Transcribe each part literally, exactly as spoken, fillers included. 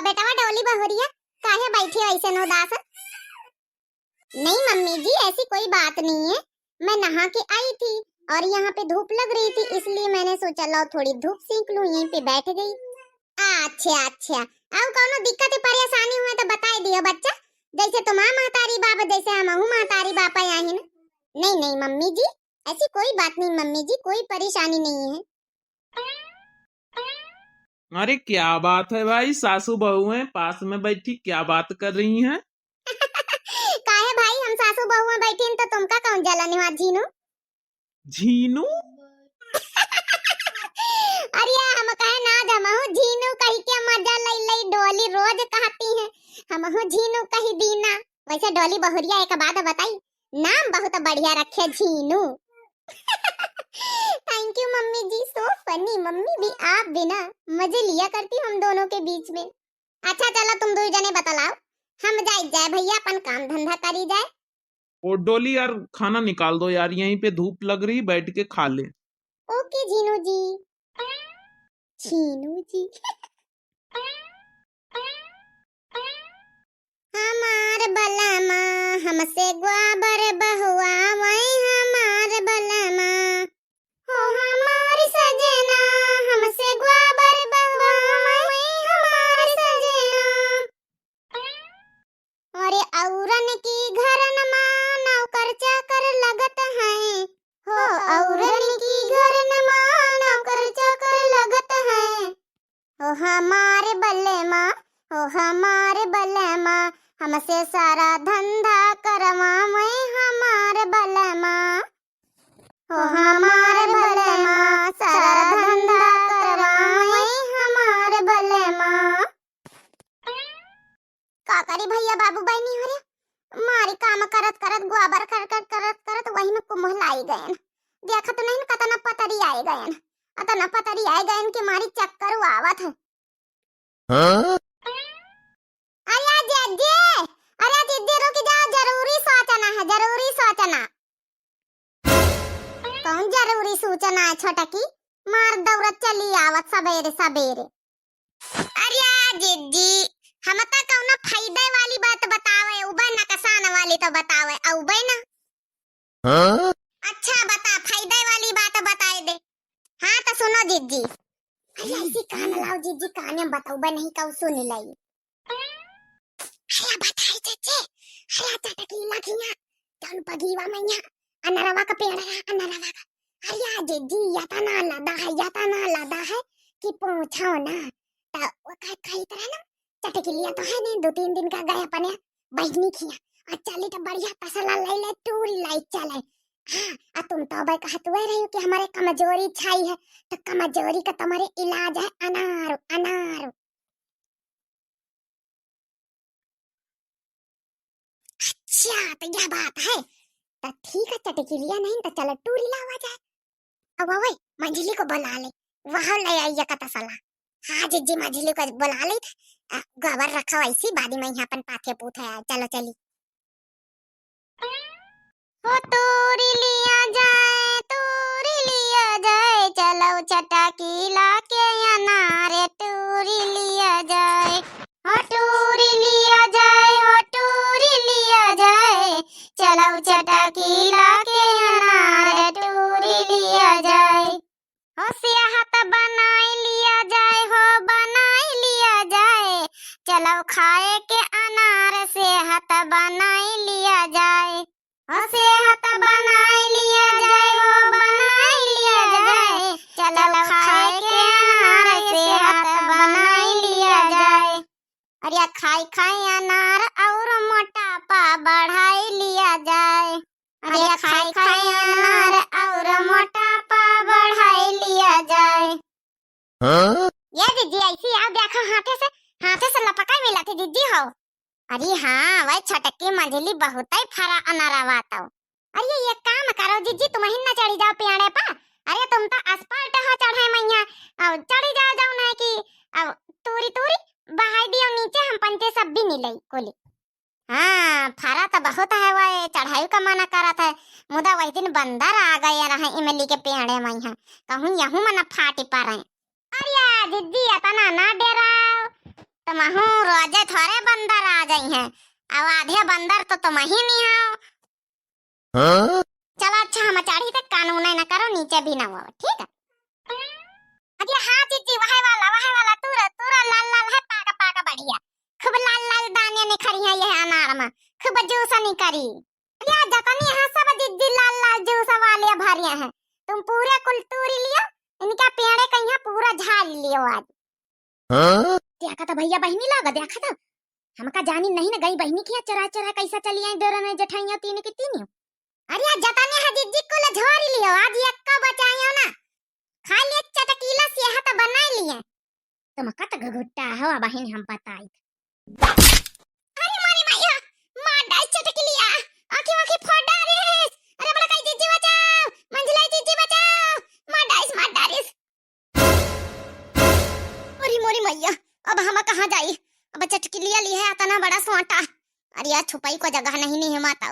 बेटवा डोली बहुरिया, काहे बैठी हो ऐसे उदास? नहीं मम्मी जी, ऐसी कोई बात नहीं है, मैं नहा के आई थी और यहाँ पे धूप लग रही थी, इसलिए मैंने सोचा लाओ थोड़ी धूप सेंक लूँ, यहीं पे बैठ गई। अच्छा अच्छा, अउ कौनो दिक्कत परेशानी हुए तो बताई दियो बच्चा, जैसे तुम्हार महतारी बाप जैसे हमहू महतारी बाप आहिन। नहीं नहीं मम्मी जी, ऐसी कोई बात नहीं मम्मी जी, कोई परेशानी नहीं है। अरे क्या बात है भाई, सासू बहू हैं पास में बैठी, क्या बात कर रही हैं? काहे भाई, हम सासू बहू में बैठी हैं तो तुमका कौन जलन हुआ झीनू? झीनू? अरे हम कहे ना, हमहू झीनू कही के मजा लई लई, डोली रोज कहती है, हमहू झीनू कही दीना। वैसे डोली बहुरिया एक बात बताई, नाम बहुत बढ़िया रखे Jhinu. Thank you mummy ji, so funny। Mummy भी आप बिना मजे लिया करती हम दोनों के बीच में। अच्छा चलो तुम दो जने बतलाओ, हम जाई जाए भैया अपन काम धंधा करी जाए। ओ डोली यार, खाना निकाल दो यार, यहीं पे धूप लग रही, बैठ के खा ले। ओके झीनू जी। झीनू जी। हमार बलमा हमसे ग्वाबर बहुआ वही हमार बलमा। हो हमार सजना हमसे ग्वाबर बहुआ वही हमार सजना। अरे औरन की घरन मा नौकर चाकर लगत हैं। हो औरन की घरन मा नौकर चाकर लगत हैं। हो हमार बलमा, हो हमार बलमा, हमसे सारा धंधा करवावे हमार बलमा। हो हमार बलमा, सारा धंधा करवावे हमार बलमा। का करी भैया बाबू बहनी हो रे, मारी काम करत करत, गोबर कर कर करत करत वही में कुम्हलाई गयन। देखत नहीं न कतना पतरी आए गयन, अतना पतरी आए गयन कि मारी चक्कर आवत है। हाँ? अरे जिज्जी, अरे जिज्जी रुक जाओ, जरूरी सूचना है, जरूरी सूचना। कौन जरूरी सूचना है छोटकी? मार दौड़त चली आवत सबेरे सबेरे। अरे जिज्जी, हम त कौनो फायदे वाली बात बतावे, उबे नकसान वाली तो बतावे, अउबे ना। हाँ? अच्छा बता, फायदे वाली बात बताए दे। हाँ तो सुनो जिज्जी। अरे ऐसी कान लाओ जिज्जी, काने में बतउबे नहीं कऊ सुन लई। अरे बताई जिज्जी, अरे चटकीला खिया, जौन बगीवा में यहाँ अनरवा का पेड़ रहा, अनरवा का। अरे जिज्जी, यतना लदा है, यतना लदा है कि पूछो ना। त वो कह, कही तरह ना, चटकीलिया तो है नहीं, दो तीन दिन का गए अपने बहिनी खिया। आ चली तो बढ़िया तसला लाई ले, टूरी लाई चले। हाँ, आ तुम तो भाई कहत हुए रही हो कि हमारे कमजोरी छाई है, तो कमजोरी का तुम्हारे इलाज है अनार, अनार। अच्छा, तो यह बात है। तो ठीक है, चटकीलिया नहीं तो चलो टूरी लावा जाए। अब वही मंझली को बुला ले, वह ले आई एक तसला। हाँ जिज्जी, मंझली को बुला ले, आ, गोबर रखा वैसी, बाद में यहाँ अपन पाथे पूथे आए। चलो चली। हो तूरी लिया जाए, तूरी लिया जाए, चलो चटकीला के अनार तूरी लिया जाए। हो टूरी लिया जाए, हो टूरी लिया जाए, चलो चटकीला के अनार टूरी लिया जाए। हो सेहत बनाई लिया जाए, हो बनाई लिया जाए, चलो खाए के अनार सेहत बनाई लिया जाए। हो सेहत बनाई लिया जाए, हो बनाई लिया जाए, चलो खाए के अनार सेहत बनाई लिया जाए। अरे खाई खाई अनार और मोटापा बढ़ाई लिया जाए। अरे खाई खाई अनार और मोटापा बढ़ाई लिया जाए। हाँ? ये जिज्जी ऐसी आओ देखो हाथे से, हाथे से लपकाई मिला थी जिज्जी हो। अरे हाँ, वह छोटकी मंझली बहुत ही फरा अनारवा तो। अरे एक काम करो जिज्जी, तुम ही ना चढ़ी जाओ पेड़े पर। अरे तुम तो expert हो चढ़े मैया, अब चढ़ी जाओ, जाओ ना कि अब तूरी तूरी बहाई दियो नीचे, हम पंचे सब भी नहीं लई कोली। हाँ, फरा तो बहुत है, वह चढ़ाई का मना करत है, मुदा वही दिन बंदर आ गए रहे इमली के पेड़े में यहाँ, कहूँ यहूँ मन फाटी पड़े। अरे जिज्जी, अतना ना डेराओ, तुमहू रोजे थोरे बंदर आ जाई हैं, अब आधे बंदर तो तुमही नहीं हो। हाँ? चलो अच्छा, हम चढ़ी तो कानून न करो, नीचे भी ना हो, ठीक है? अरे हाँ जीजी, वहे वाला, वहे वाला, तूरा, तूरा लाल लाल है, पाका पाका बढ़िया, खूब लाल लाल दाने निखरी है ये अनार में, खूब जूस निकरी। अरे जतनी है सब जीजी लाल लाल जूस वाले भरिया हैं, तुम पूरे कुल तूरी लियो, इनका पेड़े कहिया पूरा झाड़ लियो आज। हाँ? देखा था भैया बहिनी लोग, देखा था। हमका जानी नहीं न गई बहिनी किया चोरा चोरा कैसा चली आई देवरन जेठाइया तीन की तीन। अरे आज जतने है जीजी कुल झोरी लियो, आज एक्को बचाइयो ना। खा लिए चटकीला सेहत बनाई लिए। तुमका तो घुघुट्टा हो बहिन हम बताई। अरे मारी मैया, मार डाल चटकीलिया, आँखी वाँखी फोड़ डालिस। अरे बड़काई जीजी बचाओ, मंझलाई जीजी बचाओ, मार डालिस, मार डालिस। अरे मोरी मैया, अब हम कहाँ जाई? अब चटकीलिया ली है अतना बड़ा सोटा। अरे यार, छुपाई को जगह नहीं, नहीं है माता।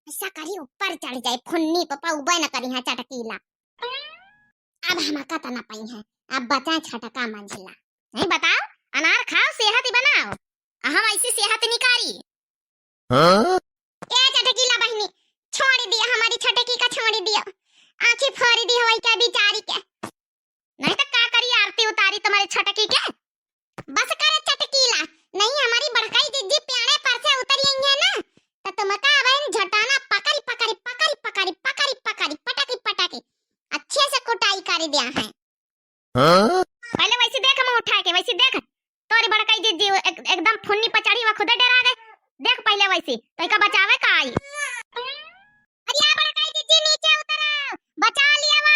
ऐसा करी ऊपर चढ़ जाए, फुन्नी पप्पा उबे न करी है चटकीला। अब हम कतना पाई है, अब बचा छटका मंझला। नहीं बताओ, अनार खाओ, सेहत ही बनाओ। आ हम ऐसी सेहत निकारी। हाँ? ए चटकीला बहिनी, छोड़ दिया हमारी छटकी का, छोड़ दिया। आँखी फोड़ दी हवाई के बिचारी के। नहीं तो का करी आरती उतारी तुम्हारे छटकी के। बस करे चटकीला, नहीं हमारी बड़काई जीजी प्यारे पर से उतरी आई है ना, तो तुमका अब इन झटाना पकड़ी पकड़ी, पकड़ी पकड़ी, पकड़ी पकड़ी, पटाकी पटाकी अच्छे से कुटाई कर दिया है। हाँ? पहले वैसे देख मुँह उठा के, वैसे देख। तोरी बड़काई जीजी एक, एकदम फुन्नी पर चढ़ी, वह खुदे डरा गए। देख पहले वैसे, तो का बचावे का आई? अरे या बड़काई जीजी नीचे उतरो, बचा लिया वह।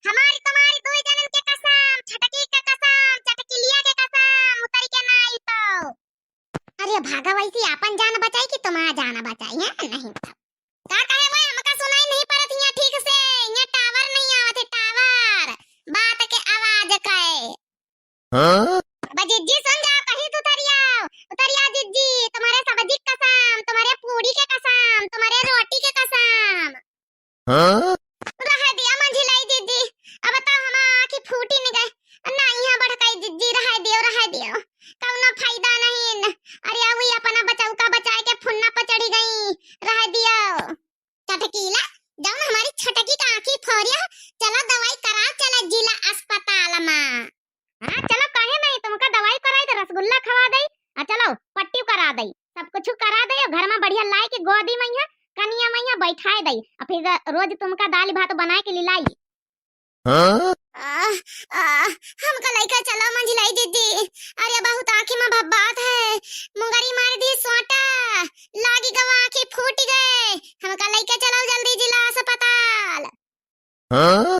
हमारी तुम्हारी दो जनन के कसम, छटकी के कसम, चटकिलिया के कसम, उतर के ना आई तो। अरे भागा वैसी आपन जान बचाई कि तुम्हारा जान बचाई है? नहीं तो। का कहे भाई, हमका सुनाई नहीं पड़त हियाँ ठीक से, हियाँ टावर नहीं आवत है, टावर। बात के आवाज का है। हाँ? अब जिज्जी सुन जाओ, कहीं तो उतरियाओ, उतरियाओ जिज्जी, तुम्हारे सब्जी के कसम, तुम्हारे पूरी के कसम, तुम्हारे रोटी के कसम। हाँ? रह दिया मंझिलाई जिज्जी, अब तो हम आँखी फूटी न गए। ना यहाँ बड़काई जिज्जी, रह दियो, रह दियो, कौनो फायदा नहीं। अरे अउ अपना बचाऊ का बचाए के फुन्ना पर चढ़ी गई, रह दियो। चटकीला, जौन हमारी छटकी का आँखी फोरिया, चलो दवाई कराओ, चलो जिला अस्पताल मा। हाँ, चलो, काहे नहीं, तुमका दवाई कराई दे, रसगुल्ला खवा दे, आ चलो, पट्टी करा दे, सब कुछ करा दे, घर मा बढ़िया लाई के गोदी मा यहाँ, कनिया मा यहाँ बैठाए दे, आ फिर रोज तुमका दाल भात बनाए के लिलाई। हाँ? आ, आ, हमका लइका चलो मंझिलाई दीदी, अरे बहुत आँखी मा भब्बात है, मुंगरी मार दी सोटा, लागी गवा आँखी फूट गए, हमका लइका चलो जल्दी जिला अस्पताल। हाँ?